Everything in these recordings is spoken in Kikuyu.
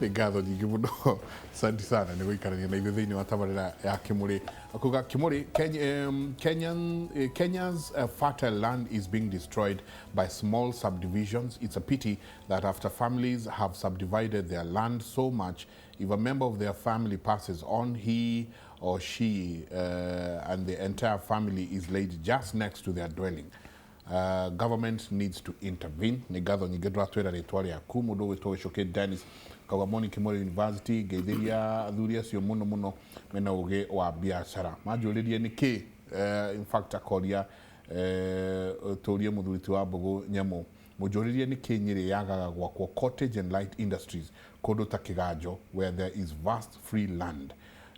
Nĩ ngatho nyingĩ mũno, asante sana nĩ gũikarania na ithuĩ thĩinĩ wa tabarĩra ya Kĩmũrĩ. Akuga Kĩmũrĩ, Kenya's fertile land is being destroyed by small subdivisions. It's a pity that after families have subdivided their land so much, if a member of their family passes on, he or she and the entire family is laid just next to their dwelling. Government needs to intervene. Nĩ ngatho nyingĩ, ndũratwĩra rĩtwa rĩaku. Mũndũ ũgwĩtwo Gĩcũkĩ Dennis kauga Moni Kĩmũrĩ University, ngeithĩria athuri acio mũno mũno mena ũgĩ wa biacara. Manjũrĩrie nĩ kĩ, in fact akoria, tũrie mũthuri ti wa Mbũgũ Nyamũ, mũnjũrĩrie nĩ kĩ Nyĩrĩ yagaga gwakwo cottage and light industries kũndũ ta Kĩganjo where there is vast free land,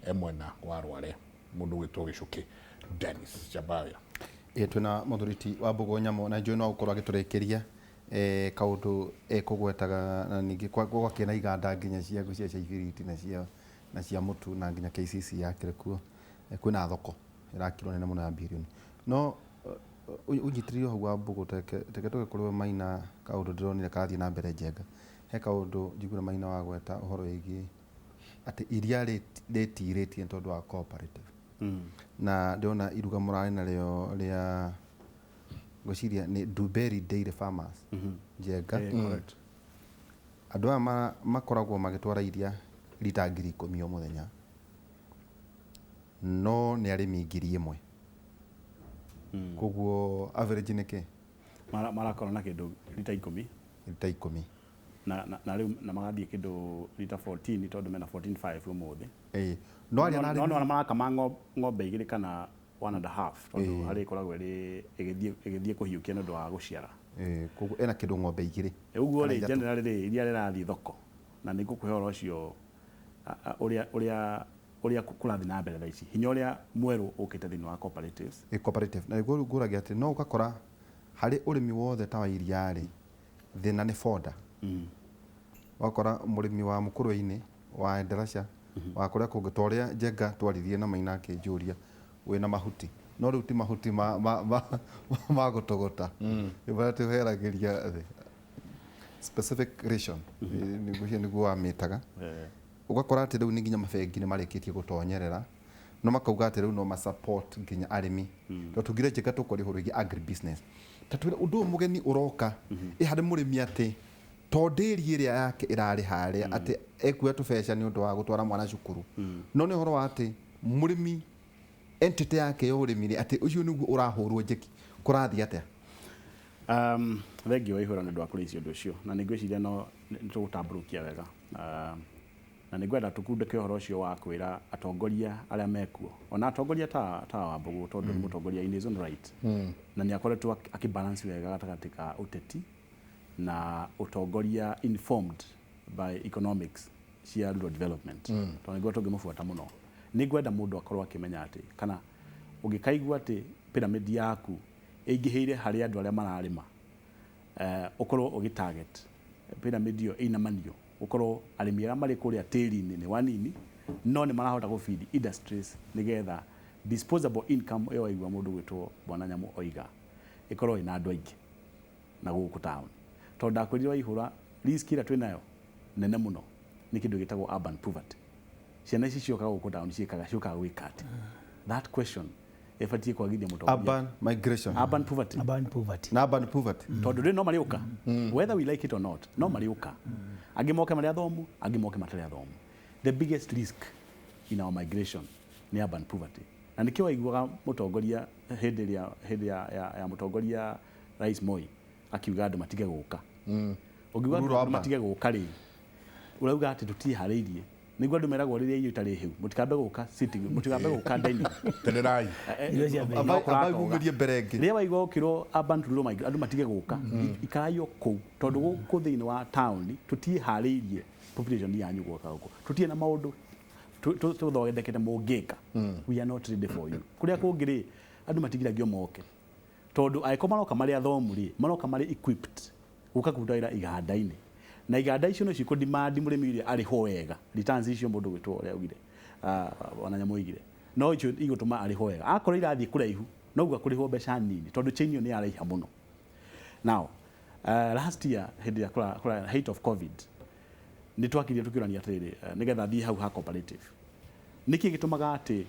e mwena wa Rware. Mũndũ ũgwĩtwo Gĩcũkĩ Dennis Chabaya. Ĩ twĩna mũthuri wa Mbũgũ Nyamũ na njũĩ no gũkorwo agĩtũrĩkĩria kaũndũ ekũgwetaga, na ningĩ gwakĩ na iganda nginya cia ibiriti na cia mũtu na nginya KCC yakĩrĩ kuo. Kwĩna thoko ĩrakirwo nene mũno ya birioni, no ũnyitĩrĩire hau wa Mbũgũ. Teke tũke kũrĩ we Maina, kaũndũ ndĩronire karathiĩ na mbere Njenga. He kaũndũ njiguire Maina wagweta ũhoro wĩgiĩ atĩ iria rĩtirĩtie nĩ tondũ wa cooperative, na ndĩrona iruga mũrarĩ narĩo rĩa ngwĩciria nĩ Duberi Dairy Farmers Njenga. Eh, correct. Andũ aya makoragwo magĩtwara iria rita 10,000 o mũthenya, no nĩ arĩmi 1,000. Koguo average nĩ kĩ? Marakorwo na kĩndũ rita 10. Rita 10. Na rĩu na magathiĩ kĩndũ rita 14 tondũ mena 14.5 ũmũthĩ. Ĩĩ, no arĩa na no arĩmi no marakama ng'ombe igĩrĩ kana one and a half, tondũ harĩ ĩkoragwo ĩrĩ ĩgĩthiĩ kũhiũkia nĩ ũndũ wa gũciara. Ĩĩ, koguo ena kĩndũ ng'ombe igĩrĩ ũguo kana rĩ ithatũ. Generally rĩ, iria rĩrathiĩ thoko na nĩ ngũkũhe ũhoro ũcio ũrĩa kũrathiĩ na mbere thaa ici, hinya ũrĩa mwerũ ũkĩte thĩinĩ wa cooperatives. Ĩ cooperative, na nĩguo rĩu ngũragia atĩ no ũgakora harĩ ũrĩmi wothe ta wa iria rĩ, thĩna nĩ fodder. Ũgakora mũrĩmi wa mũkũrwe-inĩ, wa Endarasha, wa kũrĩa kũngĩ, ta ũrĩa Njenga twaririe na Maina akĩnjũria wĩna mahuti, no rĩu ti mahuti ma gũtũgũta marĩa tũheragĩria thĩ, specific ration nĩguo nĩguo wamĩtaga. Ũgakora atĩ rĩu nĩ nginya mabengi nĩ marĩkĩtie gũtonyerera, no makauga atĩ rĩu no ma support nginya arĩmi, tondũ tungire Njenga tũkwaria ũhoro wĩgiĩ agri business. Ta twĩre ũndũ ũyũ mũgeni ũroka ĩ harĩ mũrĩmi, atĩ to ndĩri ĩrĩa yake ĩrarĩ harĩa atĩ ekuoya tũbeca nĩ ũndũ wa gũtwara mwana cukuru, no nĩ ũhoro wa atĩ mũrĩmi entity yake ya ũrĩmi rĩ, atĩ ũcio nĩguo ũrahũrwo njeki, kũrathiĩ atĩa? Thengiũ wa ihũra nĩ ũndũ wa kũrĩithia ũndũ ũcio, na nĩ ngwĩciria no nĩ tũgũtambũrũkia wega. Na nĩ ngwenda tũkundĩke ũhoro ũcio wa kwĩra atongoria arĩa mekuo, ona atongoria ta Wambũgũ, tondũ nĩ mũtongoria in his own right, na nĩ akoretwo akĩbalance wega gatagatĩ ka ũteti na ũtongoria informed by economics cia rural development, tondũ nĩguo tũngĩmũbuata mũno. Nĩ ngwenda mũndũ akorwo akĩmenya atĩ kana ũngĩkaigua atĩ pyramid yaku ĩingĩhĩire harĩ andũ arĩa mararĩma, ũkorwo ũgĩ target pyramid ĩyo ĩinamanio, ũkorwo arĩmi arĩa marĩ kũrĩa tĩri-inĩ nĩ wanini, no nĩ marahota gũ feed industries, nĩgetha disposable income ĩyo waigua mũndũ gwĩtwo Bwana Nyamũ oiga ĩkorwo ĩna andũ aingĩ na gũkũ town, tondũ ndakwĩrire waihũra risk ĩrĩa twĩnayo nene mũno nĩ kĩndũ gĩtagwo urban poverty. Ciana ici ciokaga gũkũ town ciĩkaga ciũkaga gwĩka atĩ? That question ĩbatiĩ kwagithia mũtongoria. Urban migration. Urban poverty. Urban poverty. Na urban poverty. Tondũ rĩ, no marĩũka, whether we like it or not, no marĩũka. Angĩ moke marĩ athomu, angĩ moke matarĩ athomu. The biggest risk in our migration nĩ urban poverty, na nĩkĩo waiguaga mũtongoria hĩndĩ ĩrĩa hĩndĩ ya mũtongoria Rais Moi akiuga andũ matige gũka. Ũngiuga Rural andũ urban. matige gũka rĩ, ũrauga atĩ tũtiharĩirie. Nĩguo andũ meragwo rĩrĩa irio itarĩ hĩu, mũtikambe gũka sitting, mũtikambe gũka dining. Tererai. Irio cia mbere. No kũratoga. Ambai mumĩrie mbere ĩngĩ. Rĩrĩa waigua ũkĩrwo urban to rural migration, andũ matige gũka, ikarai o kũu, tondũ gũkũ thĩinĩ wa town tũtiĩharĩirie population yanyu gũka gũkũ, tũtirĩ na maũndũ tũthondekete mũngĩka. We are not ready for you. Kũrĩa kũngĩ rĩ, andũ matigiragio moke, tondũ angĩkorwo maroka marĩ athomu rĩ, maroka marĩ equipped gũka kũruta wĩra iganda-inĩ, na iganda icio no cikũ demand mũrĩmi ũrĩa arĩhwo wega. Returns icio mũndũ gwĩtwo ũrĩa augire, ona nyamũ oigire, no icio igũtũma arĩhwo wega. Akorwo irathiĩ kũraihu, noguo akũrĩhwo mbeca nini, tondũ chain ĩyo nĩ yaraiha mũno. Now, last year hĩndĩ ĩrĩa kũra height of COVID, Nĩ twakirie tũkĩũrania atĩrĩrĩ, nĩgetha thiĩ hau ha cooperative, nĩkĩ gĩtũmaga atĩ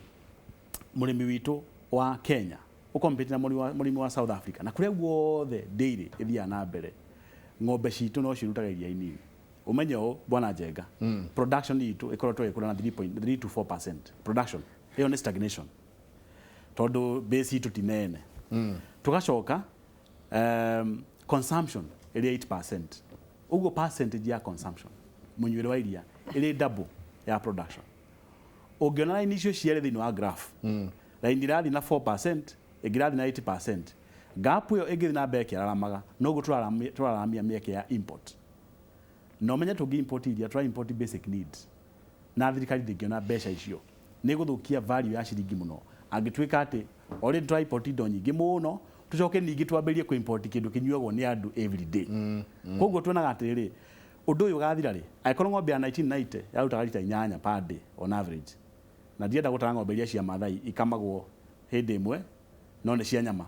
mũrĩmi witũ wa Kenya ũkompete na mũrĩmi wa South Africa, na kũrĩa guothe dairy ĩthiaga na mbere, ng'ombe citũ no cirutaga iria inini? Ũmenye ũũ, bwana Njenga, production itũ ĩkoretwo ĩgĩkũra na 3.3 to 4%. Production ĩyo nĩ stagnation tondũ base itũ ti nene. Tũgacoka consumption ĩrĩ 8%. Ũguo percentage ya consumption, mũnyuĩre wa iria, ĩrĩ double ya production. Ũngĩona raini icio cierĩ thĩinĩ wa graph, raini ĩrathiĩ na 4%, ĩngĩ ĩrathiĩ na 80%, gap ĩyo ĩngĩthiĩ na mbere ĩkĩararamaga, noguo tũraramia mĩeke ya import. Na ũmenye tũngĩ import iria, tũra import basic needs, na thirikari ndĩngĩona mbeca icio, nĩ gũthũkia value ya ciringi mũno. Angĩtuĩka atĩ already tũra import indo nyingĩ mũno, tũcoke ningĩ twambĩrĩrie kũ import kĩndũ kĩnyuagwo nĩ andũ every day. Koguo tuonaga atĩrĩrĩ, ũndũ ũyũ ũgathira rĩ? Angĩkorwo ng'ombe ya 1990 yarutaga rita 8 per day on average, na ndienda gũtara ng'ombe iria cia Mathai ikamagwo hĩndĩ ĩmwe no nĩ cia nyama,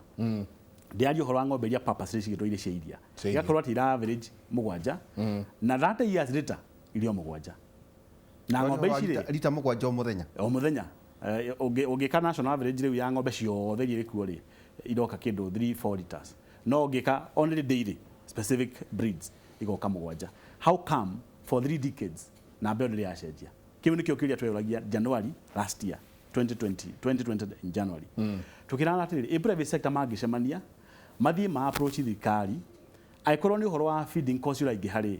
ndĩraria ũhoro wa ng'ombe iria purposely cigĩtwo irĩ cia iria. Cia iria. Igakorwo atĩ ira average 7, na 30 years later irio 7 na ng'ombe ici rĩ Rita 7 o mũthenya? O mũthenya. Ũngĩka national average rĩu ya ng'ombe ciothe iria irĩ kuo rĩ, iroka kĩndũ 3 4 liters, no ũngĩka only dairy specific breeds igoka 7. How come for 3 decades namba ĩyo ndĩrĩ yacenjia? Kĩu nĩkĩo kĩũria tweyũragia January last year, 2020, 2020 in January. Tukĩrana atĩrĩrĩ, ĩ private sector mangĩcemania mathiĩ ma approach thirikari, angĩkorwo nĩ ũhoro wa feeding cost ũraingĩha rĩ,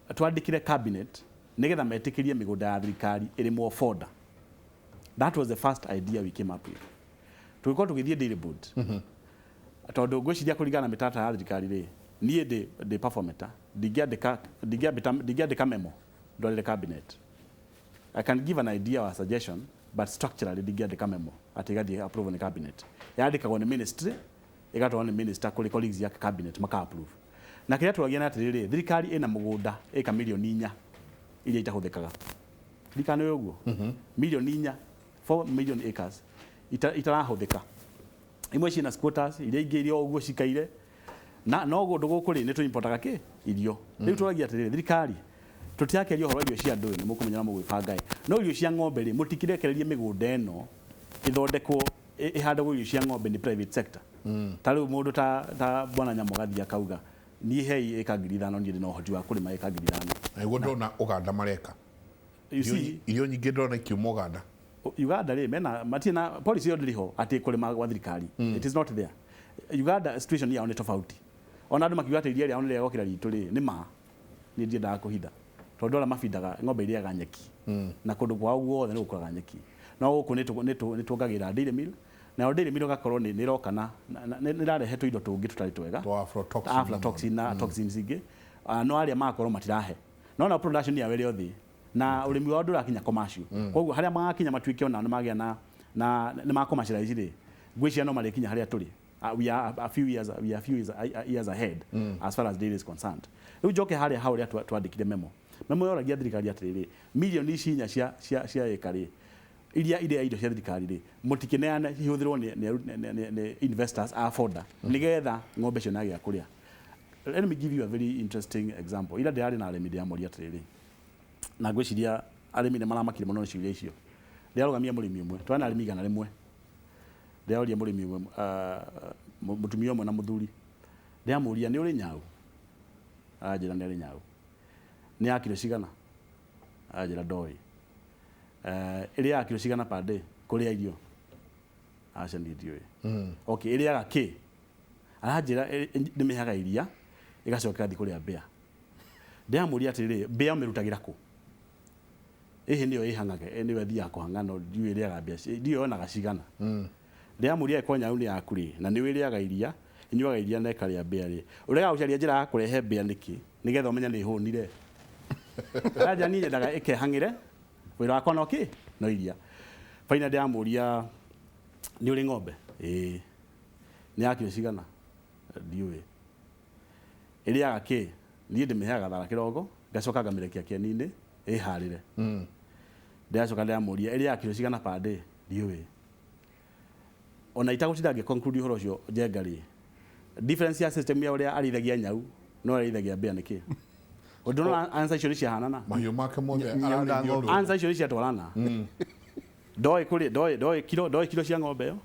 twandĩkĩre cabinet nĩgetha metĩkĩrie mĩgũnda ya thirikari ĩrĩmwo fodder. That was the first idea we came up with. Tũgĩkorwo tũgĩthiĩ dairy board, tondũ ngwĩciria kũringana na mĩtaratara ya thirikari rĩ, niĩ ndĩ performeta, ndingĩandĩka memo ndwarĩre cabinet. I can give an idea or a suggestion, but structurally ndingĩandĩka memo atĩ ĩgathiĩ approve nĩ cabinet. Yandĩkagwo nĩ ministry, ĩgatwarwo nĩ minister kũrĩ colleagues yake cabinet, maka approve. Na kĩrĩa tũragia nĩ atĩrĩrĩ, thirikari ĩna mũgũnda ĩka 4 milioni iria itahũthĩkaga. Thirikari nĩ ũguo, 4 milioni, 4 million acres itarahũthĩka. Imwe ciĩna squatters, iria ingĩ iria o ũguo cikaire, na no kũndũ gũkũ rĩ, nĩ tũimportaga kĩ irio. Rĩu tũragia atĩrĩrĩ, thirikari, tũtirakĩaria ũhoro wa irio cia andũ, nĩ mũkũmenya na mũgwĩbanga, no irio cia ng'ombe rĩ, mũtikirekererie mĩgũnda ĩno ĩthondekwo, ĩhandagwo irio cia ng'ombe nĩ private sector. Ta rĩu mũndũ ta bwana Nyamogathi akauga, niĩ hei ĩka 5,000, niĩ ndĩna ũhoti wa kũrĩma ĩka 5,000. Na nĩguo ndĩrona Ũganda mareka. You see? Irio nyingĩ ndĩrona ikiuma Ũganda. Uganda rĩ, mena matirĩ na policy ĩyo, ndĩrĩ ho atĩ kũrĩma gwa thirikari. It is not there. Uganda situation yao nĩ tofauti. Ona andũ makiuga atĩ iria rĩao nĩ rĩega gũkĩra ritũ rĩ, nĩ ma niĩ ndiendaga kũhitha, tondũ arĩa mabindaga ng'ombe irĩaga nyeki, na kũndũ kwao guothe nĩ gũkũraga nyeki, no gũkũ nĩ tuongagĩrĩra dairy meal, nayo dairy meal ũgakorwo nĩ ĩroka na nĩ ĩrarehe tũindo tũngĩ tũtarĩ twega. Twa aflatoxin. Aflatoxin na toxins ingĩ. No arĩa magakorwo matirahe no na production yao ĩrĩ o thĩ, na ũrĩmi wao ndũrakinya commercial. Koguo harĩa magakinya matuĩke ona nĩ magĩa na nĩ ma commercialize rĩ, ngwĩciria no marĩkinya harĩa tũrĩ. We are a few years ahead as far as dairy is concerned. Rĩu njoke harĩa hau ũrĩa twandĩkire memo. Memo yoragia thirikari atĩrĩrĩ, 4 milioni ici cia ĩka rĩ, iria iria indo cia thirikari rĩ, mũtikĩneane ihũthĩrwo nĩ investors a fodder, nĩgetha ng'ombe cio gĩa kũrĩa. Let me give you a very interesting example. Ira ndĩrarĩ na arĩmi, ndĩramoria atĩrĩrĩ, na ngwĩciria arĩmi nĩ maramakire mũno nĩ ciũria icio. Ndĩrarũgamia mũrĩmi ũmwe, twarĩ na arĩmi 100. Ndĩroria mũrĩmi ũmwe, mũtumia ũmwe na mũthuri, ndĩramũria, "Nĩ ũrĩ nyau?" Aranjĩra nĩ arĩ nyau. "Nĩ ya kiro cigana?" Aranjĩra ndoĩ. "Ĩrĩaga kiro cigana per day kũrĩa irio?" "Aca, niĩ ndiũĩ." "Okay, ĩrĩaga kĩ?" Aranjĩra, "Ndĩmĩheaga iria, ĩgacoka ĩgathiĩ kũrĩa mbĩa." Ndĩramũria atĩrĩrĩ, "Mbĩa ũmĩrutagĩra kũ?" "Ĩhĩ, nĩyo ĩhang'age, nĩyo ĩthiaga kũhang'a, no ndiũĩ ĩrĩaga mbĩa, ndiũĩ yonaga cigana." Ndĩramũria, "Ĩkorwo nyau nĩ yaku rĩ, na nĩwe ĩrĩaga iria, ĩnyuaga iria na ĩkarĩa mbĩa rĩ, ũregaga gũcaria njĩra ya kũrehe mbĩa nĩkĩ, nĩgetha ũmenye nĩ ĩhũnire?" Aranjĩra, "Niĩ nyendaga ĩkehang'ĩre, wĩra wakwa no kĩ no iria." Faina ndĩramũria, "Nĩ ũrĩ ng'ombe?" "Ĩĩ." "Nĩ ya kiro cigana?" "Ndiũĩ." "Ĩrĩaga kĩ?" "Niĩ ndĩmĩheaga thara kĩroko, ngacoka ngamĩrekia kĩeni-inĩ ĩharĩre." Ndĩracoka ndĩramũria, "Ĩrĩaga kiro cigana per day?" "Ndiũĩ." Ona itagũtinda ngĩ conclude ũhoro ũcio, Njenga rĩ, difference ya system ya ũrĩa arĩithagia nyau no arĩithagia mbĩa nĩ kĩ? Ũndũrona answer icio nĩ ciahanana. Mahiũ make mothe Nyau na ararĩithia ng'ombe. ũndũ. Answer icio nĩ ciatwarana. Ndoĩ kũrĩ ndoĩ ndoĩ kiro, ndoĩ kiro cia ng'ombe ĩyo,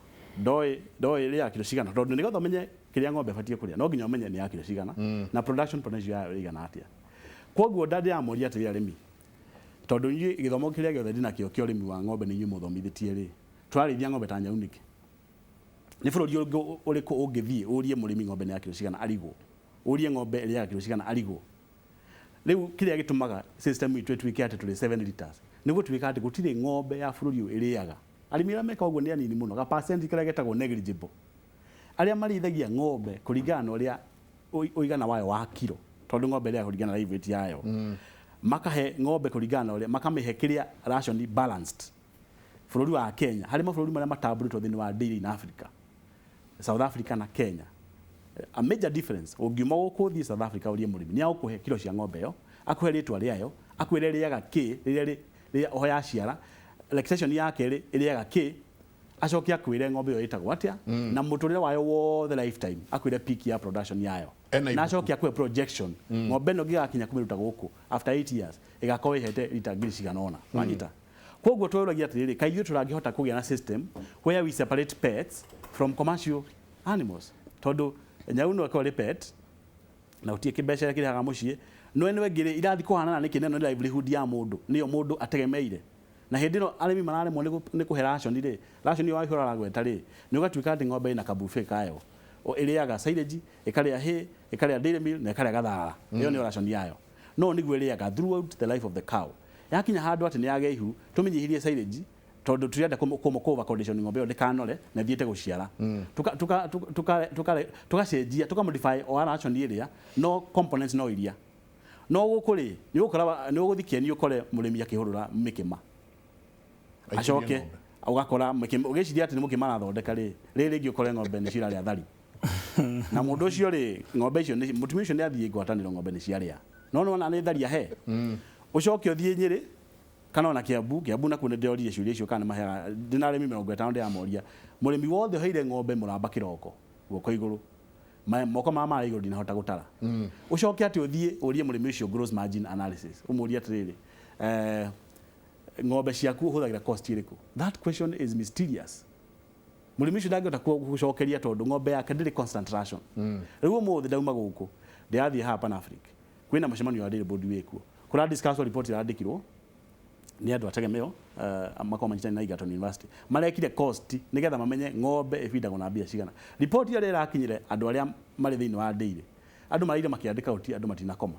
ndoĩ ndoĩ ĩrĩaga kiro cigana, tondũ nĩgetha ũmenye kĩrĩa ng'ombe ĩbatiĩ kũrĩa no nginya ũmenye nĩ ya kiro cigana na production potential yayo ĩigana atĩa. Koguo ndĩramoria atĩrĩ arĩmi, tondũ inyuĩ gĩthomo kĩrĩa gĩothe ndĩnakĩo kĩa ũrĩmi wa ng'ombe nĩ inyuĩ mũthomithĩtie rĩ, tũrarĩithia ng'ombe ta nyau nĩkĩ? Nĩ bũrũri ũngĩ ũrĩkũ ũngĩthiĩ ũrie mũrĩmi ng'ombe nĩ ya kiro cigana arigwo, ũrie ng'ombe ĩrĩaga kiro cigana arigwo? Rĩu kĩrĩa gĩtũmaga system itũ ĩtuĩke atĩ tũrĩ 7 liters nĩ gũtuĩka atĩ gũtirĩ ng'ombe ya bũrũri ũyũ ĩrĩaga. Arĩmi arĩa meka ũguo nĩ anini mũno, ga percent kĩrĩa getagwo negligible. Arĩa marĩithagia ng'ombe kũringana na ũrĩa ũigana wayo wa kiro, tondũ ng'ombe ĩrĩaga kũringana na live weight yayo, makahe ng'ombe kũringana na ũrĩa makamĩhe kĩrĩa ration balanced. Bũrũri wa Kenya harĩ mabũrũri marĩa matambũrĩtwo thĩinĩ wa dairy in Africa, South Africa na Kenya, a major difference, ũngiuma gũkũ ũthiĩ South Africa ũrie mũrĩmi nĩ agũkũhe kiro cia ng'ombe ĩyo, akũhe rĩtwa rĩayo, akwĩre ĩrĩaga kĩ rĩrĩa rĩrĩa oho yaciara, lactation ya kerĩ ĩrĩaga kĩ, acoke akwĩre ng'ombe ĩyo ĩtagwo atĩa, na mũtũrĩre wayo wothe lifetime akwĩre peak ya production yayo, Ena na acoke akũhe projection ng'ombe ĩno ĩngĩgakinya kũmĩruta gũkũ after 8 years ĩgakorwo ĩhete lita ngiri cigana ũna. Wanyita? Koguo twĩragia atĩrĩrĩ, kaĩ ithuĩ tũrangĩhota kũgĩa na system where we separate pets from commercial animals, tondũ nyau no ĩkorwo ĩrĩ pet na gũtirĩ kĩmbeca kĩrĩa kĩrĩhaga mũciĩ, no ĩno ĩngĩ rĩ irathi kũhanana nĩkĩ? Na ĩno nĩ livelihood ya mũndũ, nĩyo mũndũ ategemeire. Na hĩndĩ ĩno arĩmi mararemwo nĩ kũhe ration rĩ, ration ĩyo wahũra aragweta rĩ, nĩ ũgatuĩka atĩ ng'ombe ĩna kabuffet kayo, ĩrĩaga silage, ĩkarĩa hay, ĩkarĩa dairy meal na ĩkarĩa gathara. Ĩyo nĩyo ration yayo. No nĩguo ĩrĩaga throughout the life of the cow. Yakinya handũ atĩ nĩ yagĩa ihu, tũmĩnyihirie silage tondũ tũrenda kũmũ condition ng'ombe ĩyo ndĩkanore na ĩthiĩte gũciara. Tugacenjia, tukamodify o ration ĩrĩa, no components no iria. No gũkũ rĩ, nĩ ũgũkora, nĩ ũgũthiĩ Kĩeni ũkore mũrĩmi akĩhũrũra mĩkĩma. Acoke ũgakora mĩkĩma, ũgĩciria atĩ nĩ mũkĩma arathondeka rĩ, rĩrĩ rĩngĩ ũkore ng'ombe nĩ cirarĩa thari. Na mũndũ ũcio rĩ, ng'ombe icio nĩ, mũtumia ũcio nĩ athiĩ ngwatanĩro ng'ombe nĩ ciarĩa. No nĩwona nĩ thari ahe. Ũcoke ũthiĩ Nyĩrĩ kana ona Kiambu, Kiambu nakuo nĩ ndĩroririe ciũria icio kana nĩ maheaga, ndĩna arĩmi 50 ndĩramoria, mũrĩmi wothe ũheire ng'ombe mũramba kĩroko guoko igũrũ, moko ma marĩ igũrũ ndinahota gũtara. Ũcoke atĩ ũthiĩ ũrie mũrĩmi ũcio gross margin analysis, ũmũrie atĩrĩrĩ, ng'ombe ciaku ũhũthagĩra cost ĩrĩkũ? That question is mysterious. Mũrĩmi ũcio ndangĩhota gũcokeria tondũ ng'ombe yake ndĩrĩ constant ration. Rĩu ũmũthĩ ndauma gũkũ, ndĩrathiĩ haha Pan Africa, kwĩna mũcemanio wa Dairy Board wĩkuo, kũra discuss report ĩrandĩkirwo nĩ andũ a Tegemeo, makorwo manyitanĩire na Egerton University, marekire cost nĩgetha mamenye ng'ombe ĩbindagwo na mbia cigana. Report ĩrĩa ĩrakinyire andũ arĩa marĩ thĩinĩ wa dairy, andũ maraire makĩandĩka ũti andũ matinakoma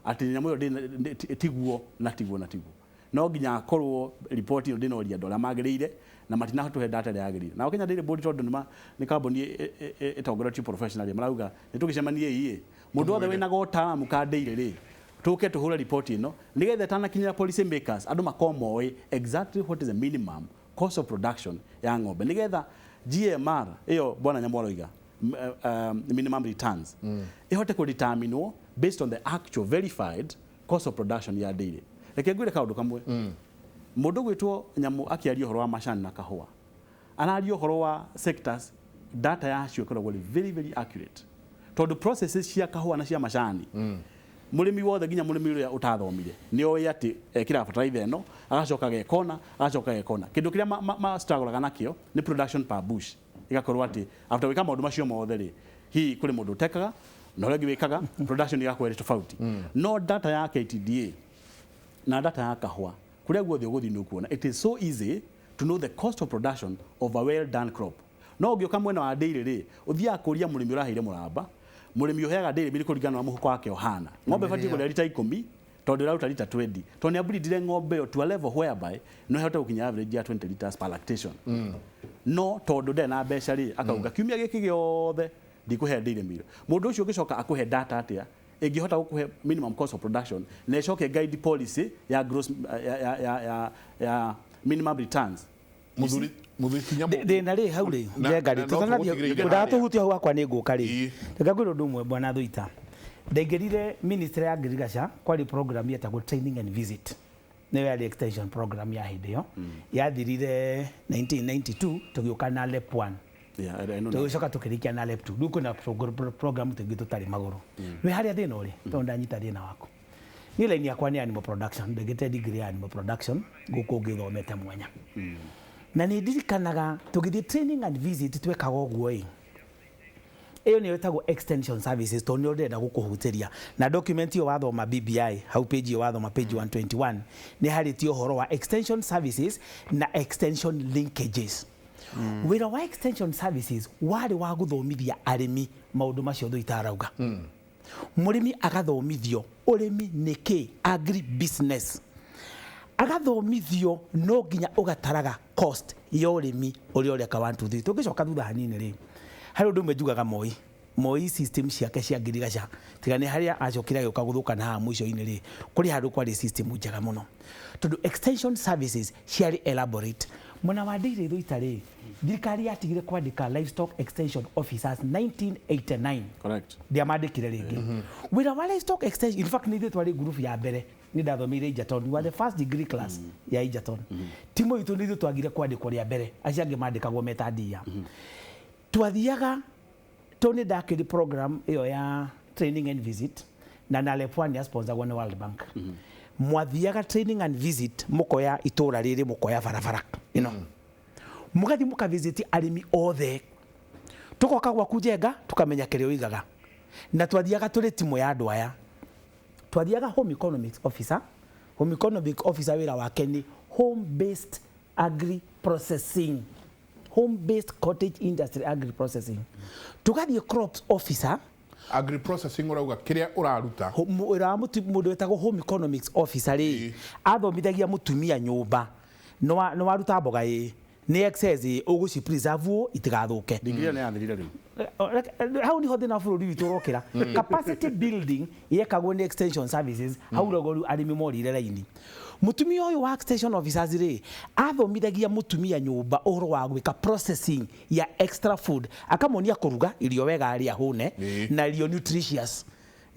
atĩ nyamũ ĩyo tiguo na tiguo na tiguo. No nginya akorwo report ĩyo ndĩnoria andũ arĩa magĩrĩire na matinatũhe data ĩrĩa yagĩrĩire. Nao Kenya Dairy Board tondũ nĩ kambuni ĩtongoretio professionally, marauga nĩ tũgĩcemanie ĩ mũndũ wothe wĩna gotaramu ka dairy rĩ, tũke tũhũre report ĩno nĩgetha ĩtanakinyĩra policy makers, andũ makorwo moĩ exactly what is the minimum cost of production ya ng'ombe, nĩgetha GMR ĩyo bwana Nyamu aroiga, minimum returns ĩhote kũdeterminwo based on the actual verified cost of production ya dairy. Reke ngwĩre kaũndũ kamwe. Mũndũ gwĩtwo Nyamu akĩaria ũhoro wa macani na kahũa, araria ũhoro wa sectors, data yacio ĩkoragwo ĩrĩ very very accurate, tondũ processes cia kahũa na cia macani, mũrĩmi wothe nginya mũrĩmi ũrĩa ũtathomire nĩ oĩ atĩ ekĩraga fertilizer ĩno, agacoka gekona, agacoka gekona. Kĩndũ kĩrĩa ma struggle nakĩo nĩ production per bush, ĩgakorwo atĩ after gwĩka maũndũ macio mothe rĩ, hihi kũrĩ mũndũ ũtekaga na ũrĩa ũngĩ wĩkaga, production ĩgakorwo ĩrĩ tofauti. No data ya KTDA na data ya kahũa, kũrĩa guothe ũgũthiĩ nĩ ũkuona it is so easy to know the cost of production of a well done crop. No ũngĩũka mwena wa dairy rĩ, ũthiaga kũria mũrĩmi ũraheire mũramba, mũrĩmi ũheaga dairy meal kũringana na mũhuko wake ũhana. Ng'ombe ĩbatiĩ kũrĩa lita 10 tondũ ĩraruta lita 20, tondũ nĩ abreedire ng'ombe ĩyo to a level whereby no ĩhote gũkinya average ya 20 liters per lactation. No tondũ ndarĩ na mbeca rĩ, akauga kiumia gĩkĩ gĩothe ndikũhe dairy meal. Mũndũ ũcio ũngĩcoka akũhe data atĩa ĩngĩhota gũkũhe minimum cost of production na ĩcoke guide policy ya gross ya ya ya ya, ya minimum returns. Muthuri muthuri Kinyamu. Thĩna rĩ hau rĩ, njenga rĩ, na no tũgũtigĩrĩire harĩa. Ndatũhutia hau hakwa nĩ ngũka rĩ. Ĩĩ. Reke ngwĩre ũndũ ũmwe bwana Thuita. Ndaingĩrire ministry ya agriculture, kwarĩ program yetagwo training and visit, nĩyo yarĩ extension program ya hĩndĩ ĩyo. Yathirire 1992 tũgĩũka na LEP 1. Yeah, I know that. Tũgĩcoka tũkĩrĩkia na LEP 2. Rĩu kwĩna program tũngĩ tũtarĩ magũrũ. Wĩ harĩa thĩna ũrĩ, tondũ ndanyita thĩna waku. Niĩ line yakwa nĩ animal production, ndĩgĩte degree ya animal production gũkũ ngĩthomete mwanya. Na nĩ ndirikanaga tũgĩthiĩ training and visit twekaga ũguo ĩ, ĩyo nĩyo ĩtagwo extension services, tondũ nĩyo ndĩrenda gũkũhutĩria na document ĩyo. Wathoma BBI hau, page ĩyo wathoma, page 121, nĩ harĩtie ũhoro wa extension services na extension linkages. Wĩra wa extension services warĩ wa gũthomithia arĩmi maũndũ macio thũ itarauga. Mũrĩmi agathomithio ũrĩmi nĩ kĩ, agri business, agathomithio no nginya ũgataraga cost ya ũrĩmi ũrĩa ũreka 1 2 3. Tũngĩcoka thutha hanini rĩ, harĩ ũndũ ũmwe njugaga Moi system ciake cia ngirigaca, tiga nĩ harĩa acokire agĩũka gũthũka na haha mũico-inĩ rĩ, kũrĩ handũ kwarĩ system njega mũno tondũ extension services ciarĩ elaborate. Mwena wa Ndĩirĩ Thũita rĩ, thirikari yatigire kwandĩka livestock extension officers 1989. Correct. Ndiamandĩkire rĩngĩ. Wĩra wa livestock extension, in fact nĩ ithuĩ twarĩ ngurubu ya mbere, nĩ ndathomeire Egerton, we were the first degree class ya Egerton. Timu itũ nĩ ithuĩ twagire kwandĩkwo rĩa mbere, acio angĩ mandĩkagwo meta ndia. Twathiaga tondũ nĩ ndakĩrĩ program ĩyo ya training and visit na NALEP 1 yasponsagwo nĩ World Bank. Mwathiaga training and visit, mũkoya itũra rĩrĩ, mũkoya barabara ĩno, mũgathiĩ mũkavisit arĩmi othe, tũgoka gwaku Njenga tũkamenya kĩrĩa ũigaga. Na twathiaga tũrĩ timu ya andũ aya, twathiaga home economics officer. Home economic officer wĩra wake nĩ home based agri processing, home based cottage industry agri processing. Tũgathiĩ crops officer. Agri processing ũrauga kĩrĩa ũraruta. Wĩra wa mũndũ wĩtagwo home economics officer rĩ, athomithagia mũtumia nyũmba nĩ waruta mboga ĩ nĩ excess ĩ ũgũci preserve ũũ itigathũke. Degree ĩyo nĩ yathirire rĩu. Hau niho thĩna wa bũrũri witũ ũrokĩra. Capacity building yekagwo nĩ extension services. Hau rogo rĩu arĩmi morire raini. Mũtumia ũyũ wa extension officers rĩ, athomithagia mũtumia nyũmba ũhoro wa gwĩka processing ya extra food, akamonia kũruga irio wega arĩa hũne na irio nutritious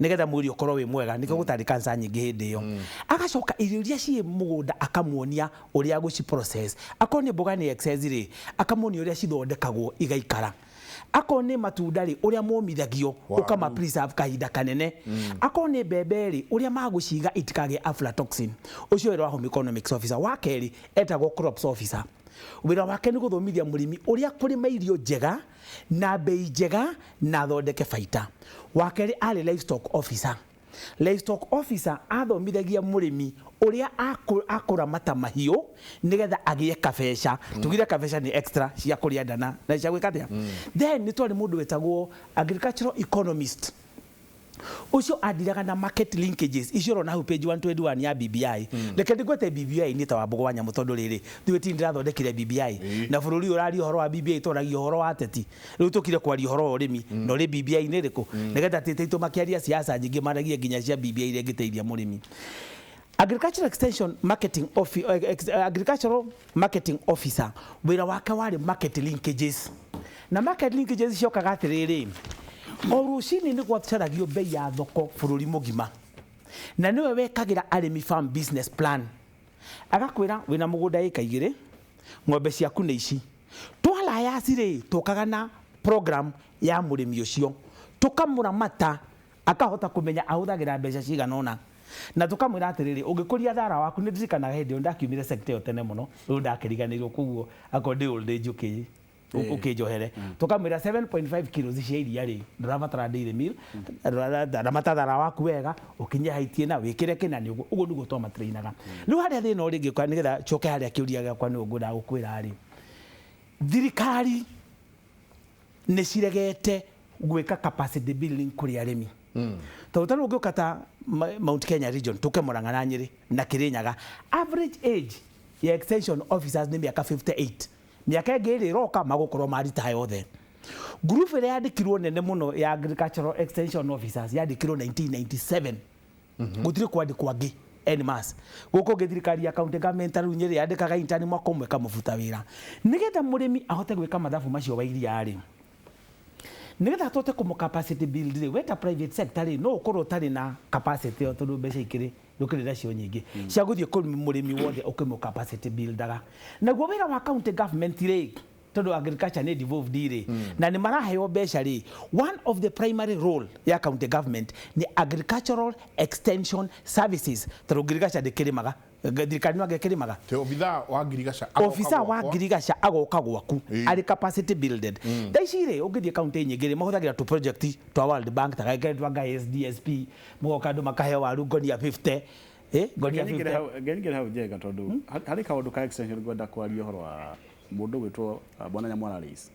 nigetha mwĩrĩ ũkorwo wĩ mwega, nĩkĩo gũtarĩ cancer nyingĩ hĩndĩ ĩyo. Agacoka irio iria ciĩ mũgũnda akamuonia ũrĩa gũci process. Akorwo nĩ mboga nĩ excess rĩ, akamuonia ũrĩa cithondekagwo igaikara. Akorwo nĩ matunda rĩ, ũrĩa momithagio, ũkama preserve kahinda kanene. Akorwo nĩ mbembe rĩ, ũrĩa magũciga itikagĩe aflatoxin. Ũcio wĩra wa home economics officer. Wa kerĩ etagwo crops officer. Wĩra wake nĩ gũthomithia mũrĩmi ũrĩa kũrĩma irio njega na bei njega na athondeke baita. Wa kerĩ arĩ livestock officer. Livestock officer athomithagia mũrĩmi ũrĩa akũramata mahiũ nĩgetha agĩe kabeca. Tugire kabeca nĩ extra cia kũrĩa ndana na cia gwĩka atĩa. Then nĩ twarĩ mũndũ wetagwo agricultural economist. Ũcio andiraga na market linkages icio ũrona hau page 121 ya BBI. Reke ndĩgwete BBI nĩ ta Wambũgũ wa Nyamũ, tondũ rĩrĩ ithuĩ ti ndĩrathondekire BBI na bũrũri ũyũ ũraria ũhoro wa BBI, twaragia ũhoro wa ateti. Rĩu tũkire kwaria ũhoro wa ũrĩmi na ũrĩ BBI nĩ ĩrĩkũ, nĩgetha tĩte itũ makĩaria siasa nyingĩ maragie nginya cia BBI iria ĩngĩteithia mũrĩmi. Agricultural extension marketing offi, agricultural marketing officer wĩra wake warĩ market linkages. Na market linkages ciokaga atĩrĩrĩ, o rũcinĩ nĩ gwacaragio bei ya thoko bũrũri mũgima, na nĩwe wekagĩra arĩmi farm business plan. Agakwĩra wĩna mũgũnda ĩka 2, ng'ombe ciaku nĩ ici. Twalayaci rĩ, tũkaga na program ya mũrĩmi ũcio, tũkamũramata akahota kũmenya ahũthagĩra mbeca cigana ũna, na tũkamwĩra atĩrĩrĩ, ũngĩkũria thara waku. Nĩ ndirikanaga hĩndĩ ĩyo ndakiumire sector ĩyo tene mũno, rĩu ndakĩriganĩirwo, koguo akorwo ndĩ old age ũkĩnjohere. Tũkamwĩra 7.5 kilos cia iria rĩ, ndũrabatara dairy meal, ramata thara waku wega, ũkinye height ĩna, wĩkĩre kĩna. Nĩ ũguo, ũguo nĩguo twamatrainaga. Rĩu harĩa thĩna ũrĩ ngĩũka, nĩgetha njoke harĩa kĩũria gĩakwa, nĩ ngwendaga gũkwĩra rĩ, thirikari nĩ ciregete gwĩka capacity building kũrĩ arĩmi, tondũ tarĩu ũngĩũka ta Mount Kenya region, tũke Murang'a na Nyĩrĩ na Kĩrĩnyaga, average age ya extension officers nĩ mĩaka 58. Mĩaka ĩngĩ ĩrĩ ĩroka magũkorwo maritaya othe. Group ĩrĩa yandĩkirwo nene mũno ya agricultural extension officers yandĩkirwo 1997. Gũtirĩ kwandĩkwo angĩ en masse gũkũ ũngĩ. Thirikari ya county government rĩu Nyĩrĩ yandĩkaga intern mwaka ũmwe kamũbuta wĩra. Nĩgetha mũrĩmi ahote gwĩka mathabu macio wa iria rĩ, nĩgetha tũhote kũmũ capacity build rĩ, weta private sector rĩ, no ũkorwo ũtarĩ na capacity ĩyo, tondũ mbeca ikĩrĩ ndũkĩrĩ nacio nyingĩ cia gũthiĩ kũrĩ mũrĩmi wothe ũkĩmũ capacity buildaga. Naguo wĩra wa county government rĩ, Tondu agriculture nĩ devolved rĩ, na nĩ maraheo mbeca rĩ, one of the primary role ya county government nĩ agricultural extension services, tondũ ngirigaca ndĩkĩrĩmaga, thirikari no angĩkĩrĩmaga. Te obitha wa ngirigaca Obitha wa ngirigaca agoka gwaku arĩ capacity builded. Thaa ici rĩ, ũngĩthiĩ kaunti nyingĩ rĩ, mahũthagĩra tu project twa World Bank, ta gakĩrĩ twa nga SDSP, mũgoka andũ makaheo waru ngonia 50, ngonia 50. Ngenyingĩre hau Njenga, tondũ harĩ kaũndũ ka extension ngwenda kwaria ũhoro wa mũndũ gwĩtwo Bwana Nyamwara Reis,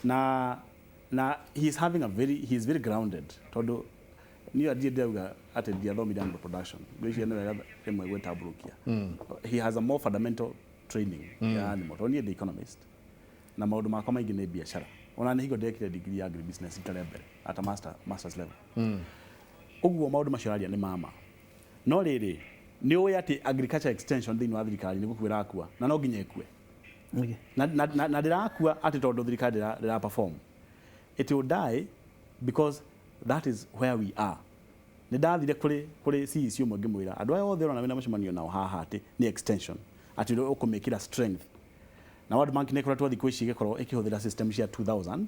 na he is very grounded, tondũ niĩ ndiĩ ndĩrauga atĩ ndiathomire animal production, ngwĩciria nĩ wega rĩmwe gwĩtambũrũkia. He has a more fundamental training ya animal, tondũ niĩ ndĩ economist na maũndũ makwa maingĩ nĩ biacara. Ona nĩ hingo ndekire degree ya agribusiness rita rĩa mbere at a masters level. Ũguo maũndũ macio aria nĩ mama, no rĩrĩ, nĩ ũĩ atĩ agriculture extension thĩinĩ wa thirikari nĩ gũkua ĩrakua, na no nginya ĩkue. Na ndĩrakua atĩ tondũ thirikari ndĩra perform. It will die because that is where we are. Nĩ ndathire kũrĩ CEC ũmwe ngĩmwĩra andũ aya othe ũrona wĩna mũcemanio nao haha atĩ nĩ extension, atĩ ũrĩa ũkũmĩkĩra strength. Na World Bank nĩ ĩkoretwo thikũ ici ĩgĩkorwo ĩkĩhũthĩra system cia 2000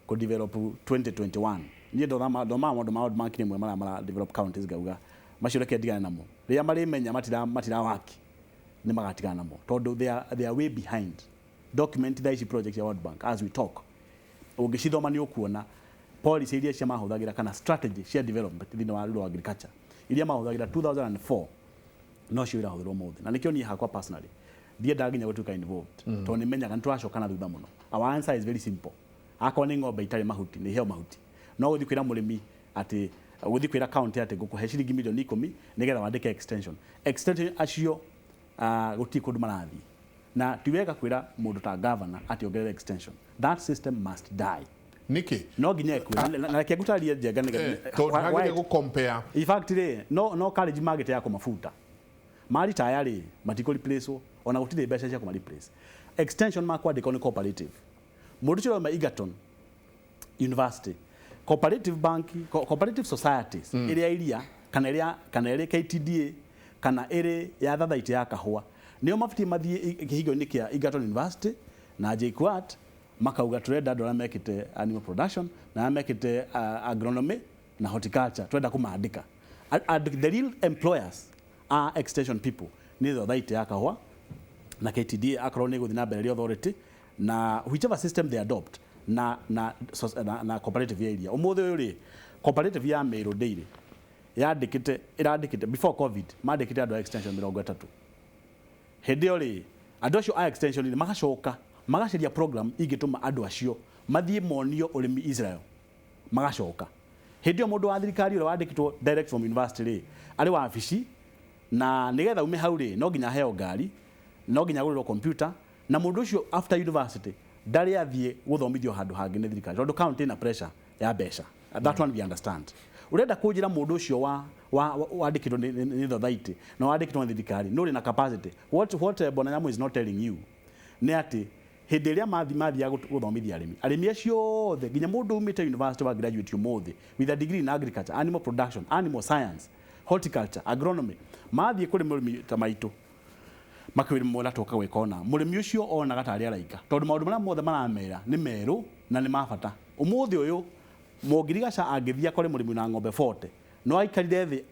kũ develop 2021. Niĩ ndomaga maũndũ ma World Bank rĩmwe marĩa mara develop counties, ngauga macio reke ndigane namo, rĩrĩa marĩmenya matira waki nĩ magatigana namo, tondũ they are way behind. Document thaa ici, project ya World Bank as we talk, ũngĩcithoma nĩ ũkuona policy iria cia mahũthagĩra kana strategy cia development thĩinĩ wa rural agriculture iria mahũthagĩra 2004 no cio irahũthĩrwo mũthĩ. Na nĩkĩo niĩ hakwa personally ndiendaga nginya gũtuĩka involved, tondũ nĩ menyaga nĩ tũracoka na thutha mũno. Our answer is very simple: akorwo nĩ ng'ombe itarĩ mahuti, nĩ iheo mahuti. No gũthiĩ kwĩra mũrĩmi atĩ, gũthiĩ kwĩra county atĩ ngũkũhe ciringi milioni 10 nĩgetha wandĩke extension acio, gũtirĩ kũndũ marathiĩ. Na ti wega kwĩra mũndũ ta governor atĩ ongerere extension. That system must die. Nĩkĩ? No nginya ĩkue. Na reke ngũtarĩrie, Njenga, nĩgetha Tondũ hagĩrĩire gũ compare. In fact rĩ, no college magĩte ya kũmabuta maritaya rĩ, matikũ replace, ona gũtirĩ mbeca cia kũma replace. Extension makwandĩkwo nĩ cooperative. Mũndũ ũcio ũrauma Egerton University, cooperative bank, cooperative societies ĩrĩa iria kana ĩrĩa kana ĩrĩ KTDA kana ĩrĩ ya thathaitĩ ya kahũa, nĩo mabatie mathiĩ kĩhingo-inĩ kĩa Egerton University na JKUAT, makauga tũrenda andũ arĩa mekĩte animal production na arĩa mekĩte agronomy na horticulture, tũrenda kũmandĩka. And the real employers are extension people, nĩ thothaitĩ ya kahũa na KTDA, akorwo nĩ gũthiĩ na mbere ĩrĩ authority, na whichever system they adopt, na cooperative ya iria. Ũmũthĩ ũyũ rĩ, cooperative ya Meru Dairy yandĩkĩte, ĩrandĩkĩte before COVID, mandĩkĩte andũ a extension 30. Hĩndĩ ĩyo rĩ, andũ acio a extension rĩ, magacoka magacaria program ingĩtũma andũ acio mathiĩ monio ũrĩmi Israel, magacoka. Hĩndĩ ĩyo mũndũ wa thirikari ũrĩa wandĩkĩtwo direct from university rĩ, arĩ wabici, na nĩgetha ume hau rĩ, no nginya aheo ngari, no nginya agũrĩrwo computer. Na mũndũ ũcio after university ndarĩ athiĩ gũthomithio handũ hangĩ nĩ thirikari, tondũ county ĩna pressure ya mbeca. That one we understand. Ũrenda kũnjĩra mũndũ ũcio wa wandĩkĩtwo nĩ thothaitĩ na wandĩkĩtwo nĩ thirikari nĩ ũrĩ na capacity? What Bwana Nyamu is not telling you nĩ atĩ hĩndĩ ĩrĩa mathiaga gũthomithia arĩmi, arĩmi acio othe, nginya mũndũ umĩte university wa graduate ũmũthĩ with a degree in agriculture, animal production, animal science, horticulture, agronomy, mathiĩ kũrĩ mũrĩmi ta maitũ makĩmwĩra tũka gwĩka ũna, mũrĩmi ũcio onaga tarĩ araika, tondũ maũndũ marĩa mothe maramera nĩ merũ na nĩ ma bata. Ũmũthĩ ũyũ mũngirigaca angĩthiĩ akore mũrĩmi na ng'ombe 40, no aikarire thĩ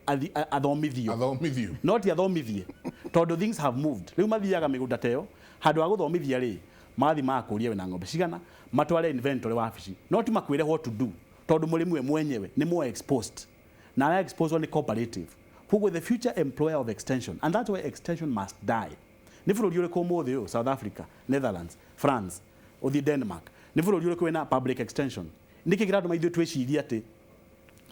athomithio. Athomithio. No ti athomithie, tondũ things have moved. Rĩu mathiaga mĩgũnda ta ĩyo, handũ ha gũthomithia rĩ, mathiĩ magakũria wĩna ng'ombe cigana, matware inventory wabici, no ti makwĩre what to do, tondũ mũrĩmi we mwenyewe nĩ more exposed, na ara exposed nĩ cooperative. Koguo the future employer of extension, and that's why extension must die. Nĩ bũrũri ũrĩkũ ũmũthĩ ũyũ, South Africa, Netherlands, France, ũthiĩ Denmark, nĩ bũrũri ũrĩkũ wĩna public extension? Nĩkĩ kĩratũma ithuĩ twĩcirie atĩ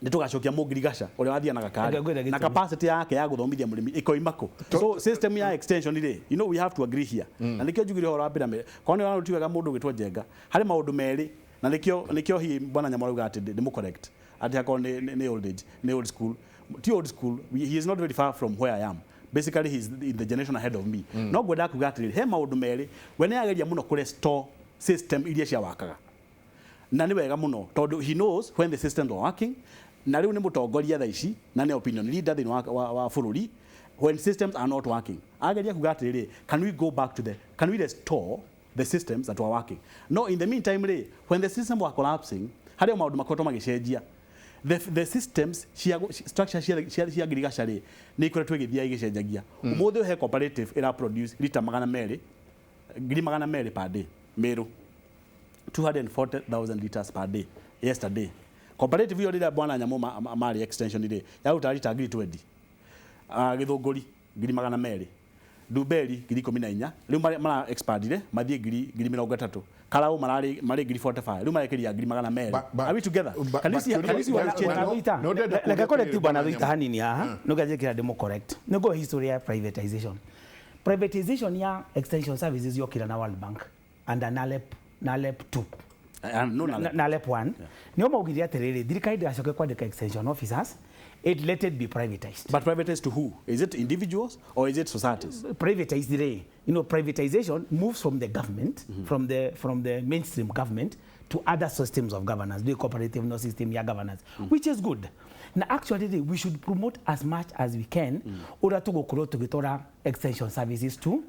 nĩ tũgacokia mũngirigaca ũrĩa wathianaga Reke ngwĩre kari na gĩtũmi. Capacity yake ya gũthomithia mũrĩmi ĩkoima kũ? So system ya extension rĩ, we have to agree here. Na nĩkĩo njugire ũhoro wa pyramid, korwo nĩ ũraruti wega mũndũ ũgĩtwo Njenga harĩ maũndũ merĩ, na nĩkĩo hihi Bwana Nyamũ arauga atĩ ndĩmũ correct atĩ akorwo nĩ old age, nĩ old school. Ti old school, he is not very far from where I am. Basically he is in the generation ahead of me. No ngwenda kuga atĩrĩrĩ, he maũndũ merĩ we nĩ ageria mũno kũ restore system iria ciawakaga, na nĩ wega mũno tondũ he knows when the systems are working, na rĩu nĩ mũtongoria thaa ici na nĩ opinion leader thĩinĩ wa bũrũri. When systems are not working, ageria kuga atĩrĩrĩ, can we go back to the can we restore the systems that were working. No, in the meantime rĩ, when the system were collapsing, harĩ o maũndũ makoretwo magĩcenjia. The systems cia structure cia ngirigaca rĩ, nĩ ikoretwo igĩthiĩ igĩcenjagia. Ũmũthĩ he cooperative ĩra produce lita 200,000 per day, Meru 240,000 liters per day yesterday. Cooperative ĩyo rĩrĩa bwana Nyamu marĩ extension rĩ, yaruta lita 20,000. Gĩthũngũri 200,000, Ndumberi 14,000, rĩu mara expandire mathiĩ 30,000. Karau mararĩ marĩ 45,000, rĩu marekĩria 200,000. Are we together? Can you see, can you see what change? Reke correct bwana Thuita hanini haha, nĩnganjĩkĩra ndĩmũ correct. Nĩngũhe history ya privatization. Privatization ya extension services yokira na World Bank under NALEP 2. No, NALEP. NALEP 1. Nĩo maugire atĩrĩrĩ, thirikari ndĩgacoke kwandĩka extension officers, it let it be privatized. But privatized to who? Is it individuals or is it societies? Privatized, you know, privatization moves from the government, from the mainstream government to other systems of governance, the cooperative no system ya governance, which is good. Now actually we should promote as much as we can order to go to extension services to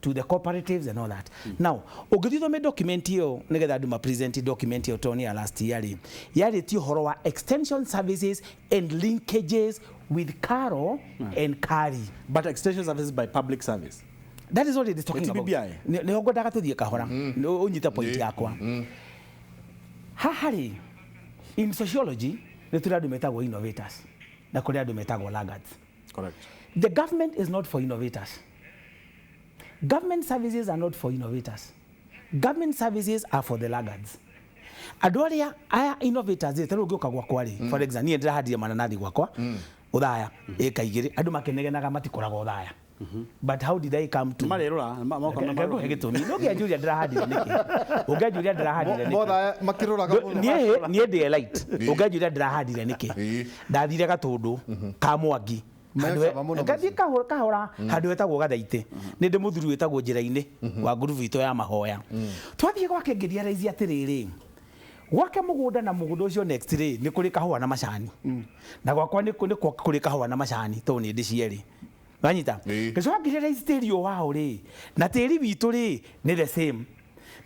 the cooperatives and all that. Now, ũngĩthome document iyo nigetha andũ ma present document iyo toni ya last year ri yarĩtie ũhoro wa extension services and linkages with CARO and CARI. But extension services by public service. That is what it is talking about. Nĩ ngwendaga tũthiĩ kahora ũnyite point yakwa. Haha rĩ, in sociology nĩ tũrĩ andũ metagwo innovators na kũrĩ andũ metagwo laggards. Correct. The government is not for innovators. Government services are not for innovators. Government services are for the laggards. Andũ arĩa aya innovators rĩ, ta rĩu ũngĩũka gwakwa rĩ, for example, niĩ ndĩrahandire mananathi gwakwa Othaya ĩka 2, andũ makĩnegenaga matikoragwo Othaya. But how did I come to marerora ngũhe gĩtũmi? Ũngĩanjũria ndĩrahandire nĩkĩ? Ũngĩanjũria ndĩrahandire nĩkĩ? Motha makĩroraga mũno. Niĩ ndĩ elite. Ũngĩanjũria ndĩrahandire nĩkĩ? Ndathire Gatũndũ ka Mwangi. Ngathiĩ kahora handũ hetagwo Gathaitĩ. Nĩ ndĩ mũthuri wĩtagwo njĩra-inĩ wa ngurubu itũ ya mahoya. Twathiĩ gwake ngĩrealize atĩrĩrĩ, gwake mũgũnda na mũgũnda ũcio next rĩ nĩ kũrĩ kahũa na macani. Na gwakwa nĩ kũrĩ kahũa na macani tondũ nĩ ndĩ cierĩ. Wanyita? Ngĩcoka ngĩrealize tĩri ũyũ wao rĩ na tĩri witũ rĩ nĩ the same.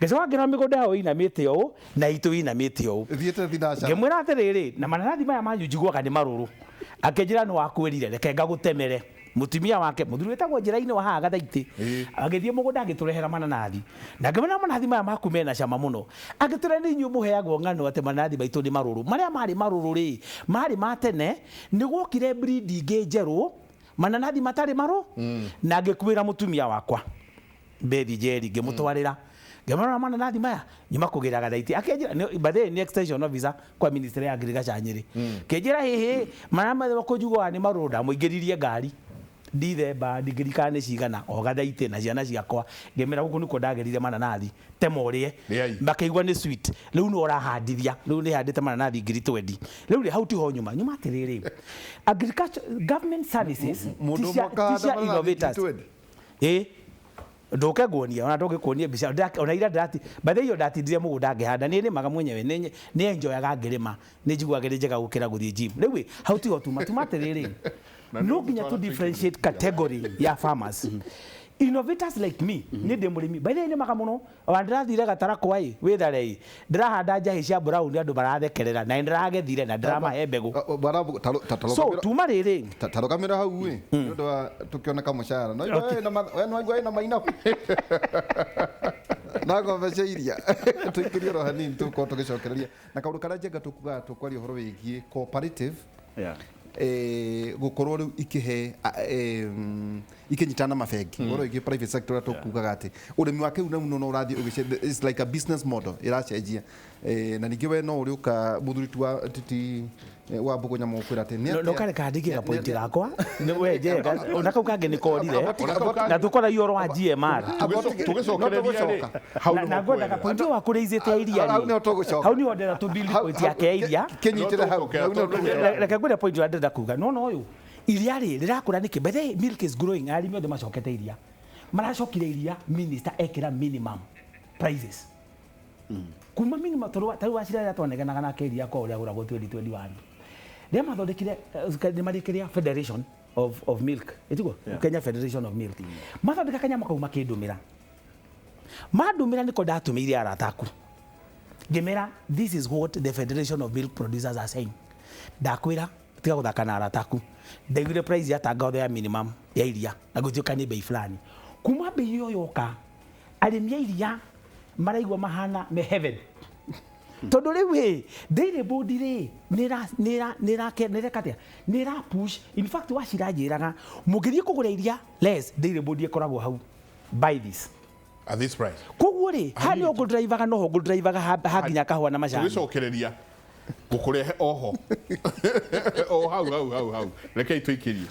Ngĩcoka ngĩrora mĩgũnda yao ĩinamĩte ũũ na itũ ĩinamĩte ũũ. Ngĩmwĩra atĩrĩrĩ, na mananathi maya manyu njiguaga nĩ marũrũ. Akĩnjĩra nĩ wakwĩrire reke ngagũtemere. Mũtumia wake mũthuri wĩtagwo njĩra-inĩ wa haha Gathaitĩ agĩthiĩ mũgũnda agĩtũrehera mananathi. Na ngĩmwĩra mananathi maya maku mena cama mũno. Agĩtũra nĩ inyuĩ mũheagwo ng'ano atĩ mananathi maitũ nĩ marũrũ. Marĩa marĩ marũrũ rĩ marĩ ma tene, nĩ gwokire breed ingĩ njerũ mananathi matarĩ marũ. Na ngĩkuĩra mũtumia wakwa Bethi Njeri ngĩmũtwarĩra, ngĩmwĩra mananathi maya nyuma kũgĩra Gathaitĩ. Akĩnjĩra by the way nĩ extension officer kwa ministry ya agriculture Nyĩrĩ. Kĩnjĩra hĩhĩ mananathi kũnjiguaga nĩ marũrũ, ndamũingĩririe ngari ndithemba ndingĩrikana nĩ cigana o Gathaitĩ na ciana ciakwa. Ngĩmĩra gũkũ nĩkuo ndagĩrire mananathi tema ũrĩe, makĩigua nĩ sweet. Rĩu nĩ ũrahandithia, rĩu nĩ handĩte mananathi 20,000. Rĩu rĩ hau tiho nyuma nyuma atĩrĩrĩ, agriculture government services ti cia innovators. Nduke nguonia ona ndũngĩkuonia mbica ona ira ndati by the way ndatindire mũgũnda ngĩhanda. Niĩ nĩmaga mwenyewe, nĩ enjoyaga ngĩrĩma, nĩ njiguaga nĩ njega gũkĩra gũthiĩ gym. Rĩu hau tiho tuma tuma atĩrĩrĩ, no nginya to differentiate category ya farmers. Innovators like me, nĩ ndĩ mũrĩmi by the way nĩmaga mũno. Ona ndĩrathire Gatarakwa ĩ wĩthare ĩ ndĩrahanda njahĩ cia brown andũ marathekerera na ndĩragethire na ndĩramahe mbegũ. So tuma rĩrĩ tarũgamĩra hau ĩ nĩ ũndũ wa tũkĩoneka mũcara no we na maina na ng'ombe cia iria tũikĩrie oro hanini tũkorwo tũgĩcokereria na kaũndũ karĩa njenga tũkugaga tũkwaria ũhoro wĩgiĩ cooperative gukorwo riu ikihe ikinyitana mabengi ũhoro wĩgiĩ private sector tũkugaga atĩ ũrĩmi wa kĩu na no ũrathiĩ ũgĩcenjia, it's like a business model ĩracenjia. Na ningĩ we no ũrĩũka mũthuri tu wa titi wa Mbũgũ Nyamũ kwĩra atĩ nĩ no kare kandĩkĩra point gakwa nĩ we njega ona kau kangĩ nĩ korire na tũkoragia ũhoro wa GMR tũgĩcokereria rĩ hau na ngwendaga point wa kũraisĩte ya iria rĩ hau nĩho ndĩrenda tũ build point yake ya iria kĩnyitĩre hau. Reke ngwĩre point ũrĩa ndĩrenda kuga. No ũyũ iria rĩ rĩrakũra nĩkĩ? By the way milk is growing, arĩmi othe macokete iria, maracokire iria minister ekĩra minimum prices kuma minimum tondũ tarĩu wacira twanegenaga nake iria kwa ũrĩa agũragwo 2021 rĩrĩa mathondekire nĩ marĩkĩria Federation of Milk ĩtiguo Kenya Federation of Milk mathondeka kanyamũ kau makĩndũmĩra Mandũmĩra nĩko ndatũmĩire arata aku ngĩmera, "This is what the Federation of Milk Producers are saying." Ndakwĩra tiga gũthaka na arata aku. Ndaiguire price ya tangaotho ya minimum ya iria na gũtuĩka nĩ bei fulani. Kuma bei ĩyo yoka, arĩmi a iria maraigua mahana me heaven, tondũ rĩu ĩ Dairy Board rĩ nĩreka atĩa? Nĩra push. In fact, wacira njĩraga mũngĩthiĩ kũgũra iria less, Dairy Board ĩkoragwo hau, "Buy this at this price." Koguo rĩ, haha nĩho ngũdrivaga, noho ngũdrivaga ha nginya kahũa na macani. Tũgĩcokereria ngũkũrehe oho o hau hau hau hau. Rekei tũikĩrie.